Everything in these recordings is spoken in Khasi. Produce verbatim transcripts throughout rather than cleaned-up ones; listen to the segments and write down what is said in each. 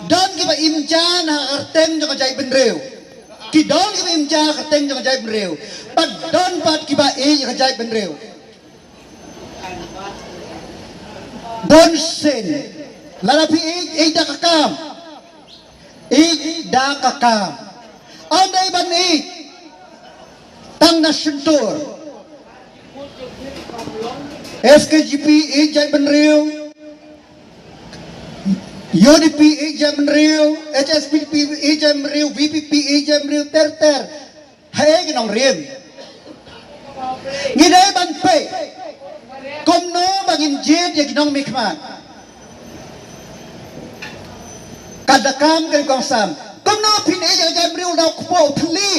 Don kiba im ja na ka kyrteng jong ka jaitbynriew. Ki don kiba im ja ha ka kyrteng jong ka jaitbynriew. Bad don pat kiba ïeit ïa ka jaitbynriew. Bun sien. Lada phi ïeit, ïeit da ka kam. Ïeit da ka kam. Ym dei ban ïeit tang na shyntur. S K J P ïeit jaitbynriew. U D P ïeit jaitbynriew. H S P D P ïeit jaitbynriew. V P P ïeit jaitbynriew. Ter ter. Haei ki nongrim? Ngi dei ban peit kumno ba ngin jied ïa ki nongmihkhmat. Ka da kam ka kongsan. Kumno phin ïeit ïa ka jaitbynriew da u kpoh u thylli?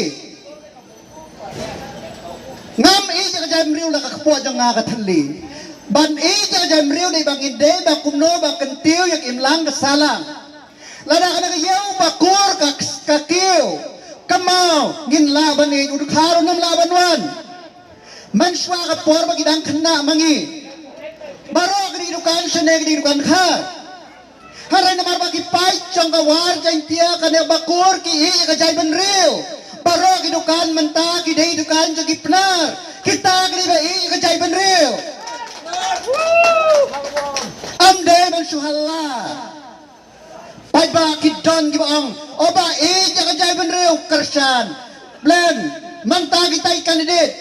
Ngam ïeit ïa ka jaitbynriew da ka kpoh jong nga ka thylli. Ban ïeit ïa ka jaitbynriew dei ba ngin dei ba kumno ba kyntiew ïa ka imlang ka sahlang. Lada kane ka ïew ba kur ka, ka kiew, ka maw, ngin lah ban ïeit, u dkhar un ym lah ban wan. Mynshuwa ka por ba ki dang khynnah ma ngi, baroh ki dei dukan shane, ki dei dukan khar. Hynrei namar ba ki paid jong ka War Jaiñtia kane ba kur ki ïeit ïa ka jaitbynriew, baroh ki dukan mynta ki dei dukan jong ki Pnar. Kita ki dei ba ïeit ïa ka jaitbynriew. Ym dei ban shu halla. Paidbah ki don kiba ong, o ba ïeit ïa ka jaitbynriew, kyrshan. Blem, mynta kita ki candidate.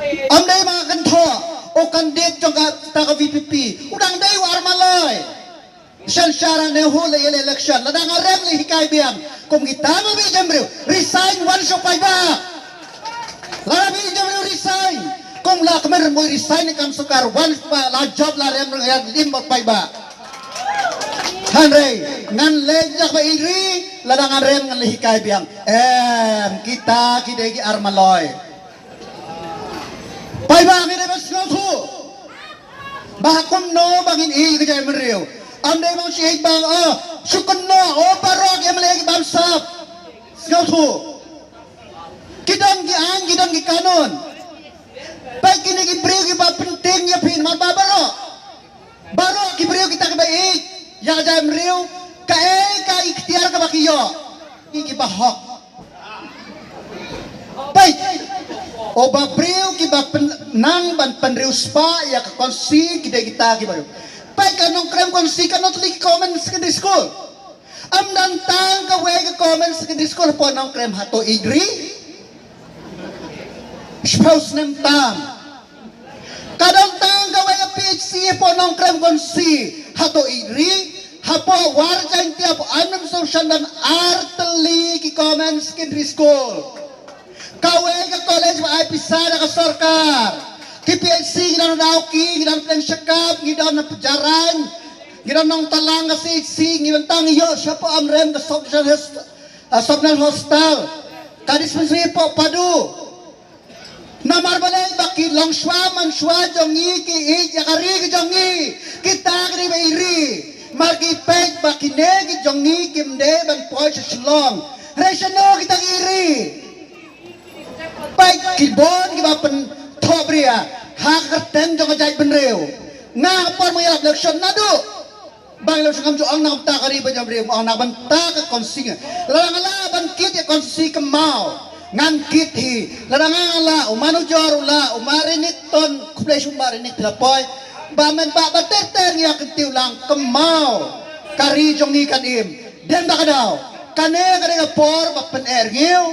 Ym dei ma nga kynthoh, u candidate jong kata ka V P P u dang dei u Armaloi. Shen shara ne hu le ele election, lada nga rem le hikai biang. Kum kita ba ïeit jaitbynriew, resign wan sha paidbah. Lada ba ïeit jaitbynriew, resign. Kum la kmen rem resign ne kam sorkar, wan sha paidbah, la job la rem rem ïa lim bad paidbah. Hynrei ngan leh ïa ka ba ïeit ri, lada ngan rem ngan leh hikai biang. Em, kita ki dei ki Armaloi. Paidbah ngi dei ban sngewthuh ba ha kumno ba ngin ïeit ïa ka jaitbynriew. Ym dei ban shu ïeit ba, oh, shu kynnoh, oh, baroh ki M L A ki bamsap. Sngewthuh. Ki don ki aiñ, ki don ki kanun. Peit kine ki briew kiba pyntieng ïa phi namar ba baroh. Baroh ki briew kita kiba ïeit ïa ka jaitbynriew, kaei ka iktiar kaba ki ïoh? Ki, kiba hok. Peit, o ba briew kiba pyn-, nang ban pynriewspah ïa ka constituency ki dei kita kiba ïeit. Peit ka Nongkrem constituency, katno tylli ki Common Secondary School. Ym don tang kawei ka Common Secondary School hapoh Nongkrem, hato ïeit ri? Shiphew snem tam. Ka don tang kawei ka P H C hapoh Nongkrem constituency, hato ïeit ri? Hapoh War Jaiñtia, hapoh Aiñ Sumshan don ar tylli ki Common Secondary School. Kawei ka college ba ai pisa da ka sorkar. Ki P H C ngi don ha Dawki, ngi don Pdeng Shakap, ngi don ha Pjarain, ngi don Nongtalang ka C H C, ngi don tang ïoh shapoh Amrem ka Sopnan Host-, ah, Sopnan Hostel. Ka dispensary hapoh Padu. Namar balei? Ba ki longshuwa manshuwa jong ngi ki ïeit ïa ka ri ka jong ngi. Kita ki dei ba ïeit ri. Mar ki peit ba kine ki jong ngi kim dei ban poi sha Shillong. Hynrei shano kita ki ïeit ri? Peit ki bun kiba pynthohbria ha ka kyrteng jong ka jaitbynriew. Nga ha por mynta ïalap election naduh ba ngi la shu ngam ju ong na ka bynta ka ri bad jaitbynriew, ong na ka bynta ka constituency. Lada nga lah ban kit ïa ka constituency kynmaw, ngan kit hi. Lada nga lah, u Manujor u lah, u Marinik Ton, khublei shibun Marinik, phi la poi. Ba men ba, ba ter ter ngi ïa kyntiew lang, kynmaw ka ri jong ngi kan im. Dei ba ka daw, kane ka dei ka por ba pyneh rngiew.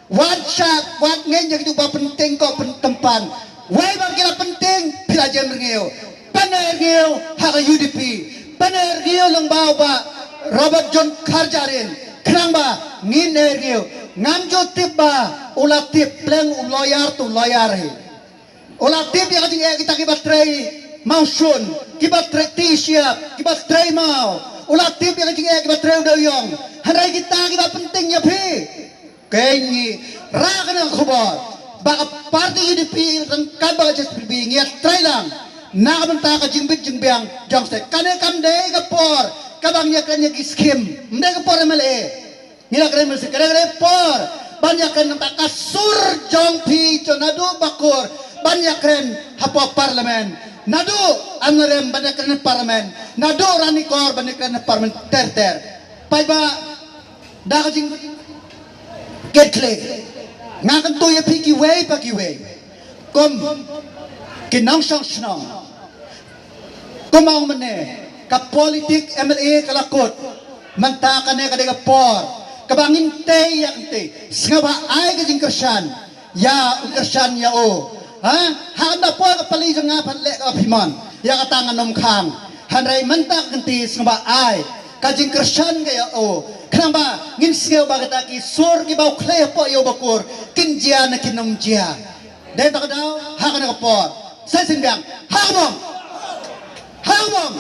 Wat shah, wat ngeit ïa kitu ba pyntieng ko pyntympan. Wei ba ki la pyntieng, phi la jem rngiew. Pyneh rngiew ha ka U D P. Pyneh rngiew lyngba u Bah Robert John Kharjahrin. Khnang ba ngin eh rngiew. Ngam ju tip ba u la tip, pleng u lawyer tu lawyer hi. U la tip ïa ka jingeh kita kiba trei mawshun, kiba trei ti shyiap, kiba trei maw. U la tip ïa ka jingeh kiba trei u dewïong. Hynrei kita kiba pyntieng ïa phi. Kein ngi rah kane ka khubor ba ka party U D P ryngkat bad ka H S P D P ngi ïatrei lang na ka bynta ka jingbit jingbiang jong state. Kane kam dei ka por kaba ngi ïakren ïa ki skim, ym dei ka por M L A. Ngi ïakren mynta ka dei ka por ban ïakren namar ka sur jong phi jong naduh ba kur ban ïakren hapoh parliament. Naduh Amlarem ban ïakren ha Parliament, naduh Ranikor ban ïakren ha Parliament ter ter. Paidbah, da ka jingkitkhlieh, nga kyntu ïa phi kiwei pa kiwei, kum ki nongshong shnong, kum ong mynne, ka politik M L A ka la kut. Mynta kane ka dei ka por kaba ngin tei ïa ka kynti, sngewbha ai ka jingkyrshan ïa u, kyrshan ïa u. Ha? Ha kane por ka pali jong nga pat leh ka phi mon ïa kata, ngan ym khang. Hynrei mynta ka kynti sngewbha ai ka jingkyrshan ka ïa u, khnang ba ngin sngew ba kita ki sur kiba u khlei hapoh ïa u Bakur kin jia ne kin ym jia. Dei ta ka daw ha kane ka por. Sa shisien biang, ha ka bom, ha ka bom.